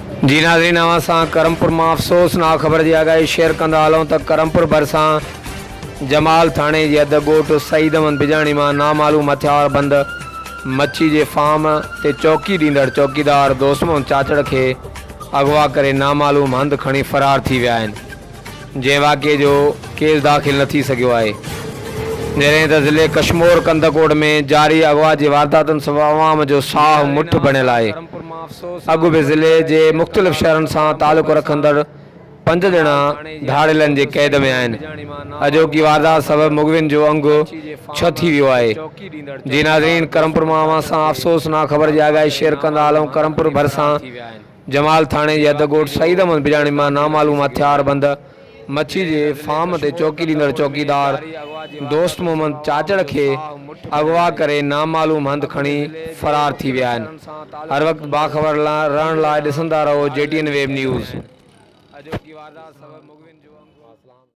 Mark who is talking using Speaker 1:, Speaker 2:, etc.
Speaker 1: جي ناظرين اوهان سان ڪرمپور مان افسوسناڪ خبر جي آگاهي شيئر ڪندا هلون ته ڪرمپور ڀرسان جمال ٿاڻي جي حد ڳوٺ سعيد احمد بجاڻي مان نامعلوم هٿيار بند مڇي جي فارم تي چوڪي ڏيندڙ چوڪيدار دوست محمد چاچڙ کي اغوا ڪري نامعلوم هنڌ کڻي فرار ٿي ويا آهن. جنهن واقعي جو ڪيس داخل نه ٿي سگهيو آهي. جڏهن ته ضلعي ڪشمور ڪنڌڪوٽ ۾ جاري اغوا جي وارداتن سبب عوام جو ساهه مٺ بڻيل آهي. اڳ به ضلعي جي مختلف شهرن سان تعلق رکندڙ پنج ڄڻا ڌاڙيلن جي قيد ۾ آهن. اڄوڪي واردات سبب مغوين جو انگ ڇهه ٿي ويو آهي. جي ناظرين ڪرمپور مان اوهان سان افسوسناڪ خبر جي آگاهي شيئر ڪندا هلون ڪرمپور ڀرسان جمال ٿاڻي جي حد ڳوٺ سعيد احمد بجاڻي مان نامعلوم هٿياربند مڇي جي فارم تي چوڪي ڏيندڙ چوڪيدار دوست محمد چاچڙ کي اغوا ڪري نامعلوم هنڌ کڻي فرار ٿي ويا آهن. هر وقت باخبر رهڻ لاء ڏسندا رهو G T N web news.